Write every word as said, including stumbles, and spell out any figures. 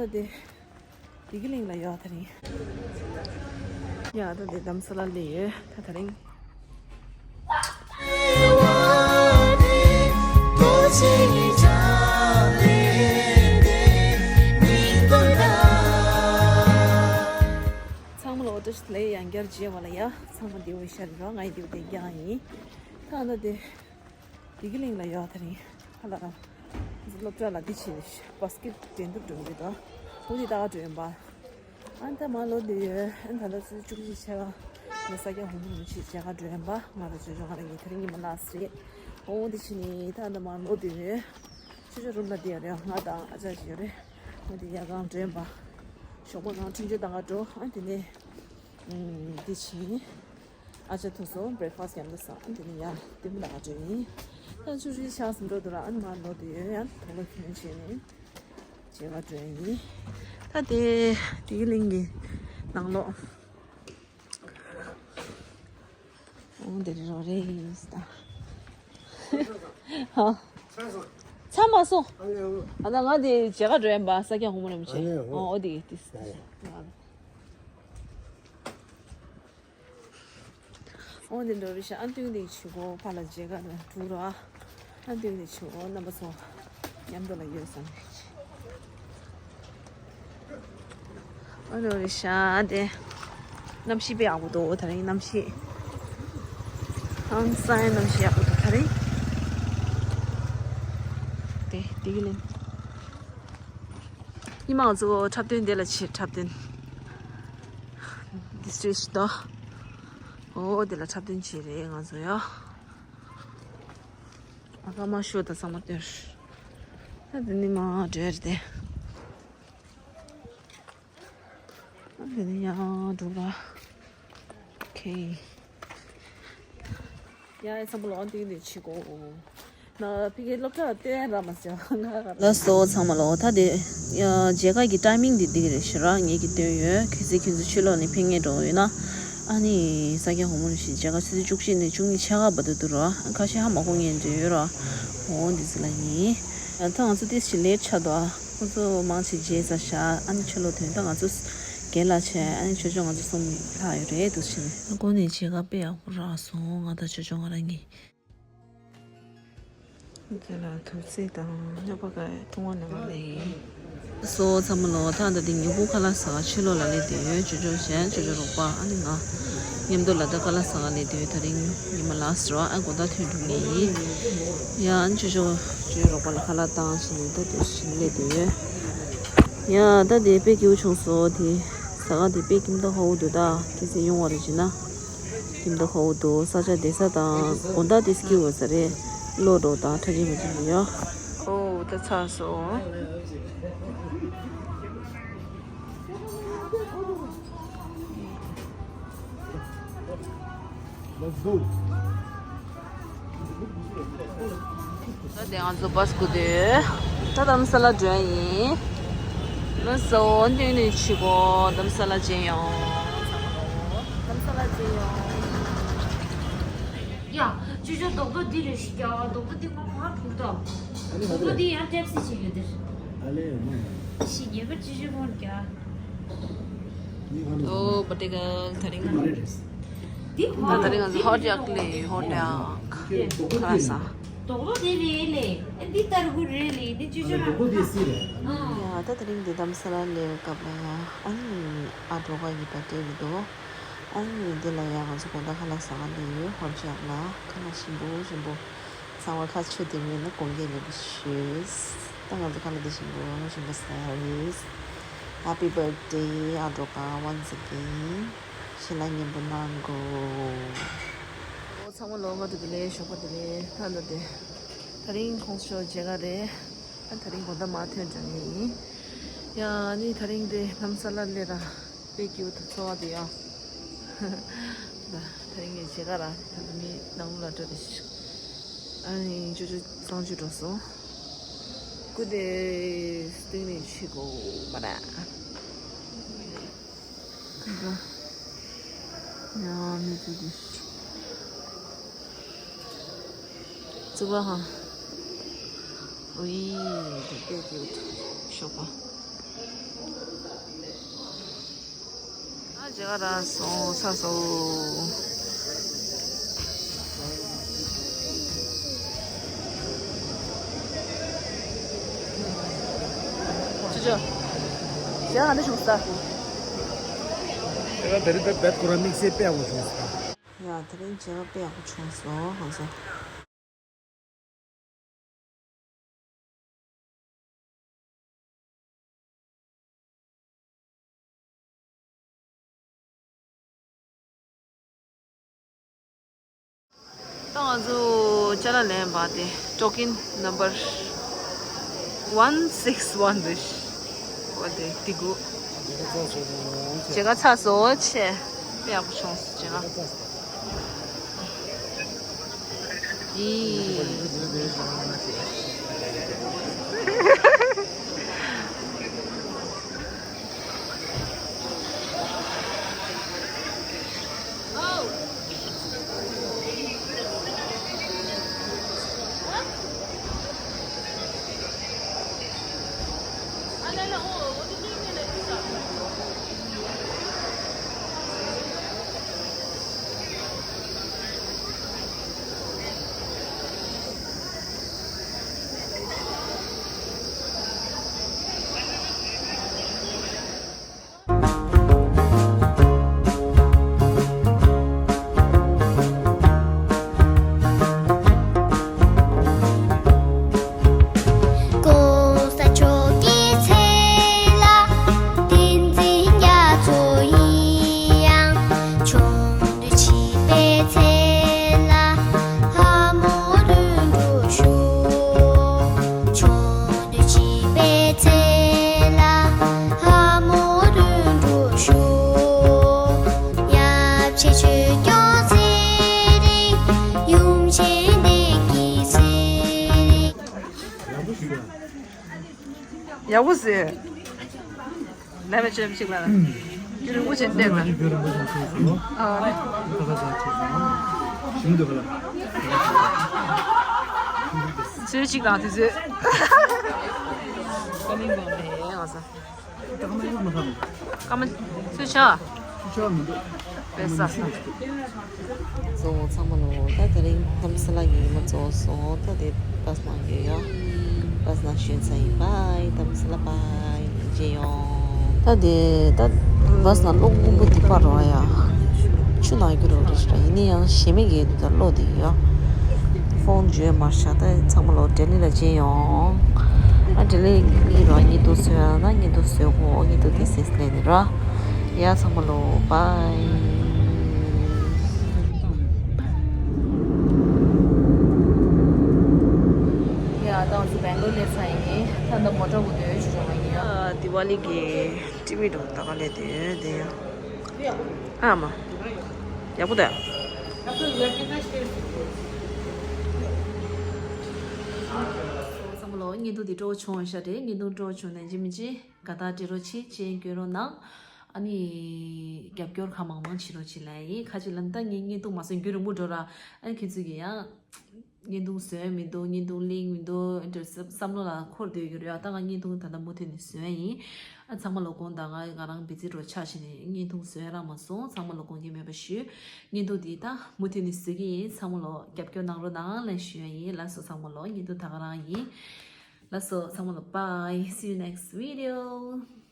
ད་དེ་བདེ་སྐྱིད་གླིང་ལ་ཡོད་དེ་རིང་། ཡ་ད་དེ་དྷ་རམ་ས་ལ་ལ་ཡོད་ད་དེ་རིང་། ཚང་མ་ལ་འོ་ཏོ་ཞིག་ལས་ཡང་བསྐྱར་མཇལ་བ་ལ་ཡ། ཚང་མ་བདེ་པོ་ཤར་རོགས། ང་ཡི་བདེ་པོ་བདེ་རྐྱང་ཡིན། ད་ད་དེ་བདེ་སྐྱིད་གླིང་ལ་ཡོད་དེ་རིང་། ཧ་ལ་རང་སློབ་གྲྭ་ལ་འདི་བྱས་ནས་བཱ་སི་ཀེཊ་འགྲན་བསྡུར་འགྲོ་གི་འདུག་འོ་འདི་ལྟ་ག་འགྲོ་ཡིན་པ། ཨ་ད་མར་ལོག་བསྡད་ཡོད། ཨ་ད་ལྟ་ཆུ་ཚོད་བཅུ་གཅིག་ཕྱེད་ཀ་ནས་ས་སྐྱ་ཧོ་མོན་རིན་པོ་ཆེ་མཇལ་ཁ་འགྲོ་ཡིན་པ། ང་དང་ཅོ་ཅོ་ང་རང་གཉིས་དེ་རིང་ཉི་མ་ལ་སེ་རེད། འོ་འདི་བྱས་ནས་ད་ད་མར་ལོག་བསྡད་ཡོད། ཅོ་ཅོ་རུམ་ལ་བསྡད་ཡོད་རེད། ང་དང་ཨ་ཅག་ཅིག་ཡོད་རེད། འོ་འདི་ཡར་གང་འགྲོ་ཡིན་པ། ཞོགས་པ་གང་འཕྲིན་བཅོལ་བཏང་ག་འགྲོ། ཨ་དེ་ནས་ཨུམ་འདི་བྱས། ཨ་ཅག་ཐུག་སོང་། བྷི་རེག་ཕ་སི་ཊི་མཉམ་དུ་བཟས། ཨ་དེ་ནས་ཡར་ལྟད་མོ་ལྟ་ག་འགྲོ་ཡིན། ད་ཆུ་ཚོད་ཆགས་སུ་འགྲོ་འདུག་ར། ཨ་ནི་མར་ལོག་བསྡད་ཡོད། ཡང་དུག་ལོག་གྱོན་བྱས་ནས་མཇལ་ཁ་འགྲོ་ཡིན། ད་དེ་བདེ་སྐྱིད་གླིང་གི་ནང་ལོགས། འོ་འདིར་རོགས་རེད་ད། ཧ། ཚར་མ་སོང་། ཨ་ད་ང་དེ་མཇལ་ཁ་འགྲོ་ཡིན་པ། ས་སྐྱ་ཧོ་མོན་རིན་པོ་ཆེ། ཨོ་འོ་དེ་དེ། འོ་འདི་འགྲོ་རེད་ཤག་ཨ་སྟོན་འདི་བྱེད་སྒོ་ཕར་ལ་མཇལ་ཁ་ནས་འགྲོ་ར། ཨ་སྟོན་འདི་བྱེད་སྒོ་རྣམ་པ་ཚོ་མཉམ་དུ་ལ་ཡོད་བསམ་ནས། འོ་འགྲོ་རེད་ཤག་དེ་གནམ་གཤིས་དཔེ་ཡག་པོ་འདུག་དེ་རིང་གནམ་གཤིས། ཧང་སང་གནམ་གཤིས་ཡག་པོ་འདུག་དེ་རིང་། དེ་བདེ་སྐྱིད་གླིང་། ཉི་མ་ང་ཚོ་འཁྲབ་སྟོན་དེ་ལ་ཕྱིན། འཁྲབ་སྟོན་འདི་སུ་ཞིག་དང་། འོ་དེ་ལ་འཁྲབ་སྟོན་བྱེད་རེད་ང་ཚོ་ཡ། ཨ་ཀ་མ་ཤོ་ད་ཚང་མ་སྟོན། ད་དེ་ནི་མ་འདྲེར་དེ། ཨ་དེ་ནི་ཡང་འགྲོ་ར། ཁེ། ཡ་ཡ་ཚང་མ་ལོ་འདི་ནས་ཕྱི་གོ། ན་ཕི་གེ་སློབ་གྲྭ་སྟོན་ར་མ་ཟེར་ང་ར། ལགས་སོ་ཚང་མ་ལོ། ད་དེ་ཡ་མཇལ་ཁ་གི་ཊའི་མིང་འདི་འདི་རེད་ཤག་ར། ངེད་ཀྱིས་སྟོན་ཡོད། གལ་སྲིད་ཁྱོད་ཚོ་ཕྱི་ལོགས་ནས་ཕེབས་མཁན་འགྲོ་ཡོད་ན། ཨ་ནི་ས་སྐྱ་ཧོ་མོན་རིན་པོ་ཆེ་མཇལ་ཁ་ཆུ་ཚོད་བཅུ་གཅིག་ནས་བཅུ་གཉིས་ཕྱེད་ཀ་བར་དུ་འདུག་ར། ཁ་ཤས་ཧ་མ་གོ་མཁན་འདྲ་ཡོད་ར། འོ་འདི་ཚོ་ལ་ཡིན། ད་ང་ཚོ་ཏིས་ཞིག་ལེཊ་ཆགས་འདུག་ཨ་ཁོ་ཚོ་མང་ཆེ་མཇལ་ཚར་ཤག་ཨ་ནི་ཕྱི་ལོགས་ཐོན། ད་ང་ཚོ་རྒན་ལགས་བྱས། ཨ་ནི་ཅོ་ཅོ་ང་ཚོ་གསུམ་ལྷག་ཡོད་རེད་འདུག་ཕྱིན། ཨ་ཁོ་ནས་མཇལ་ཁ་དཔེ་ཡག་པོ་རག་སོང་། ང་དང་ཅོ་ཅོ་ང་རང་གཉིས། དེ་ལ་དུག་རྫས་དང་སྨྱོ་པ་ག་བཏུང་བ་ནང་ལ་ཡིན། སོ་ཚང་མ་ལོ། ད་ལྟ་དེ་ཉི་གུང་ཁ་ལག་ཟ་ག་ཕྱི་ལོགས་ལ་སླེབས་བསྡད་ཡོད། ཅོ་ཅོ་བྱས། ཅོ་ཅོ་རོགས་པ། ཨ་ནི་ང་མཉམ་དུ་ལ་ད་ཁ་ལག་ཟ་ག་སླེབས་བསྡད་ཡོད། དེ་རིང་ཉི་མ་ལ་སི་ར། ཨ་དགོང་དག་ཐོན་འགྲོ་ངེས་ཡིན། ཡ་ཨ་ནི་ཅོ་ཅོ་ཅོ་ཅོ་རོགས་པ་ལ་ཁ་ལག་བཏང་བྱས་ནས་ད་དུ་ཕྱིན་སླེབས་བསྡད་ཡོད། ཡ་ད་དེ་དཔེ་སྐྱིད་པོ་བྱུང་སོང་། དེ་ཟ་ག་དེ་དཔེ་ཁྱིམ་བདག་ཧོ་འདུག་ད་གལ་སྲིད་ཡོང་བ་རེད་བྱས་ན། ཁྱིམ་བདག་ཧོ་འདུག་ས་ཆ་བསྡད་ས་དང་དགོང་དག་དེ་སྐྱིད་པོ་ས་རེད། གློག་འགྲོ་དང་ཁྲ་ཆིལ་མ་ཆིལ་ཡོད། ཨོ་ད་ཚར་སོང་། ད་དེ་ང་ཚོ་བཱ་སི་སྒུག་དུས། ད་དྷ་རམ་ས་ལ་འགྲོ་ཡ་ཡིན། ལགས་སོ། འདི་ནས་ཕྱི་གོ་དྷ་རམ་ས་ལ་མཇལ་ཡོང་། དྷ་རམ་ས་ལ་མཇལ་ཡོང་། ཡ། ཅོ་ཅོ་རྡོག་རྡོག་འདི་རེད་ཤག་རྡོག་རྡོག་འདི་ང་མ་ཕུག་ཏོ། རྡོག་རྡོག་འདི་ཡང་ཊའིབ་སི་བྱེད་ཡོད་དེ། ཨ་ལེ་མ། ཤི་ཉེ་བར་ཅི་ཞིག་འོང་ཀྱ། ཨོ་བ་ཏི་ཀལ་དེ་རིང་། འདི་ད་དེ་རིང་ང་ཚོ་ཧོ་ཊེལ་ལ། ཧོ་ཊེལ་ཁ་ལག་ཟ། རྡོག་རྡོག་དེ་རེད་ལེ། འདི་ལྟར་བུ་རེད་ལེ། འདི་ཅི་ཅི་ར། ཡ་ད་དེ་རིང་འདི་དྷ་རམ་ས་ལ་སླེབས་སྐབས་ལ་ཡ། ཨ་ནི་ཨ་གྲོགས་ཀ་གི་བར་ཌེ་རེད་འདུག་ཨ་ནི་འདི་ལ་ཡ་ང་ཚོ་དགོང་དག་ཁ་ལག་ཟ་ག་སླེབས་ཡོད། ཧོ་ཊེལ་ལ་ཁ་ལག་ཞིམ་པོ་ཞིམ་པོ། ཚང་མ་ཁ་ཆུ་དེ་མིན་ན་དགོངས་འགལ་མེད་པ་ཞུས། ད་ང་ཚོ་ཁ་ལག་དེ་ཞིམ་པོ་ཞིམ་པོ་ཟ་ཡ་རེད། Happy birthday ཨ་གྲོགས་པ། Once again ཞེ་ལ་སྙན་པོ་གནང་གོ། ཨོ་ཚང་མ་ལོ་ང་དུ་དེ་ལས་ཞོགས་པ་དེ་ལས་ཐ་འདོད་དེ། དེ་རིང་ཁོང་ཚོ་མཇལ་ཁ་རེད། ཨ་དེ་རིང་དགོང་དག་མ་ཐོན་འགྲོ་ངེས་ཡིན། ཡ་ཨ་ནི་དེ་རིང་དེ་དྷ་རམ་ས་ལ་སླེབས་ར། དཔེ་སྐྱིད་པོ་འདུག་ཚོར་བ་དེ་ཡང་། ད་དེ་རིང་གི་མཇལ་ཁ་ར་ད་ལྟ་མི་ནང་ལོགས་ལ་འགྲོ་རེ་ཞིག་ཨ་ནི་ཅོ་ཅོ་གཙང་ཆུ་འགྲོ་སོང་། སྐུ་དེ་སྟེང་ནས་ཆུ་གོ་མ་ར། ཁ་ཁ་ཡང་མི་ཚོ་དེ། བཙུགས་པ་ཧ། ཨུའི། དེ་དཔེ་སྐྱིད་པོ་འདུག་ཞོགས་པ། མཇལ་ཁ་རག་སོང་། ཚར་སོང་། ཅོ་ཅོ། མཇལ་ཁ་ག་འདྲ་བྱུང་སོང་། ད་རེས་དཔེ་དགའ་པོ་བྱུང་སོང་། ཡ། དེ་རིང་མཇལ་ཁ་དཔེ་ཡག་པོ་བྱུང་སོང་། ཧང་སང་། ད་ང་ཚོ་ཅ་ལག་ལེན་པ་དེ་token number one six one རེད། འོ་དེ་དེ་གུ། མཇལ་ཁ་ཚར་སོང་། ཆེ། དཔེ་ཡག་པོ་བྱུང་སོང་། མཇལ་ཁ། ཡི། གོང་ས་མཆོག་གི་མཚན་ལ་བསྟན་འཛིན་རྒྱ་མཚོ་ཡིན་ཡང་། ཆུང་དུས་བྱིས་པའི་མཚན་ལ་ལྷ་མོ་དོན་གྲུབ་ཞུ། ཆུང་དུས་བྱིས་པའི་མཚན་ལ་ལྷ་མོ་དོན་གྲུབ་ཞུ། ཡབ་ཆེན་ཆོས་སྐྱོང་ཚེ་རིང་། ཡུམ་ཆེན་བསྟན་འཛིན་ཚེ་རིང་། ཡག་པོ་ཟེར། ལས་མེད་ཅེམ་ཅིག་ལ། རྒྱུན་རིང་པོ་ཅན་བལྟས་པ། རྒྱུན་རིང་པོ་ཅན་བལྟས་སོང་། ཨ་ནི། ད་ལྟ་ད་ཅེས་སོང་། ཞིམ་འདུག་ག་ལ། ཚོད་ཅིག་ལ་དུས་ཚོད། ཀ་མིང་གོང་ནས་ཡང་ཟ། ད་ཀ་མ་ཡུག་མ་ཁམ། ཀ་མ་ཚོད་ཆ། ཚོད་ཆ་མི་འདུག་པེ་ས། གཙོ་བོ་ཚང་མ་ལོ། ད་དེ་རིང་དྷ་རམ་ས་ལ་གི་ཉི་མ་རྫོགས་སོང་། ད་དེ་བྷ་སི་ནང་ཡོད་ཡ། བྷ་སི་ནང་ཞོན་ཚར་ཡིན། བྷའི། དྷ་རམ་ས་ལ་བྷའི། མཇལ་ཡོང་། ད་དེ་ད་བྷ་སི་ནང་གློག་སྔོན་པོ་དེ་པར་རོ་ཡ། ཆུ་ནང་རྒྱུ་རོ་རེ་ཞིག་ར། ཡིན་ནའི་ཡང་ཞེ་མེད་ཀྱི་དུས་ད་གློག་དེ་ཡོད་ཡ། ཧྥོན་བརྗོད་མར་བཞག་ད་ཚང་མ་ལོ་ལྡི་ལི་ལ་མཇལ་ཡོང་། ཨ་ལྡི་ལི་ཡིན་རོ། བརྙན་ཐུང་བཟོ་ཡ་ན་བརྙན་ཐུང་བཟོ་གོ། བརྙན་ཐུང་དེ་སེམས་ལས་ནི་རོ། ཡ་ཚང་མ་ལོ་བྷའི། ཡ་ད་ང་ཚོ་སྦེང་ལོར་སླེབས་ཚར་ཡིན། ད་ལྟ་མོ་ཊ་འོག་ཏུ་ཡོད་ཅུ་རང་ཡིན། ཡ་དི་ཝ་ལི་གི་ཊི་ཝི་འགྲོ་ད་ག་ལས་དེ་དེ་ཡ། ཨ་མ། ཡག་པོ་ད། ཚང་མ་ལོ་བརྙན་ཐུང་འདི་སྤྲོ་བོ་བྱུང་བ་ཤ་རེད། བརྙན་ཐུང་སྤྲོ་བོ་བྱུང་ན་ཇི་མི་ཇི་དགའ་རྟགས་སྤྲད་རོགས་གྱིས། སྤྱན་སྐྱོན་རོགས་གནང་། ཨ་ནི་རྒྱབ་སྐྱོར་གང་མང་མང་བྱེད་རོགས་གྱིས་ལབ་ཡིན། ཁ་ཅིག་ལ་ད་ངས་བརྙན་ཐུང་མ་བཟོ་རྒྱུན་རིང་པོ་འགྲོ་ར། ཨ་ནི་ཁྱེད་ཚོ་གིས་ཡང་བརྙན་ཐུང་བཟོས་མི་འདུག་བརྙན་ཐུང་གླེང་མི་འདུག་འདྲ་བསམ་བློ་ལ་འཁོར་སྡོད་ཀྱི་རེད། ད་ང་བརྙན་ཐུང་ད་ལྟ་མུ་མཐུད་ནས་བཟོས་ཡིན། ཨ་ཚང་མ་ལོ་དགོངས་དག་ང་ང་རང་བི་ཛི་འགྲོ་ཆགས་བྱས་ནས་བརྙན་ཐུང་བཟོས་རག་མ་སོང་། ཚང་མ་ལོ་དགོངས་འགལ་མེད་པ་ཞུ། བརྙན་ཐུང་འདི་ད་མུ་མཐུད་ནས་བཟོ་གི་ཡིན། ཚང་མ་ལོ་རྒྱབ་སྐྱོར་གནང་རོགས་གནང་ལབ་ཞུ་ཡ་ཡིན། ལགས་སོ་ཚང་མ་ལོ། བརྙན་ཐུང་ད་ག་རང་ཡིན། ལགས་སོ་ཚང་མ་ལོ། Bye, see you next video.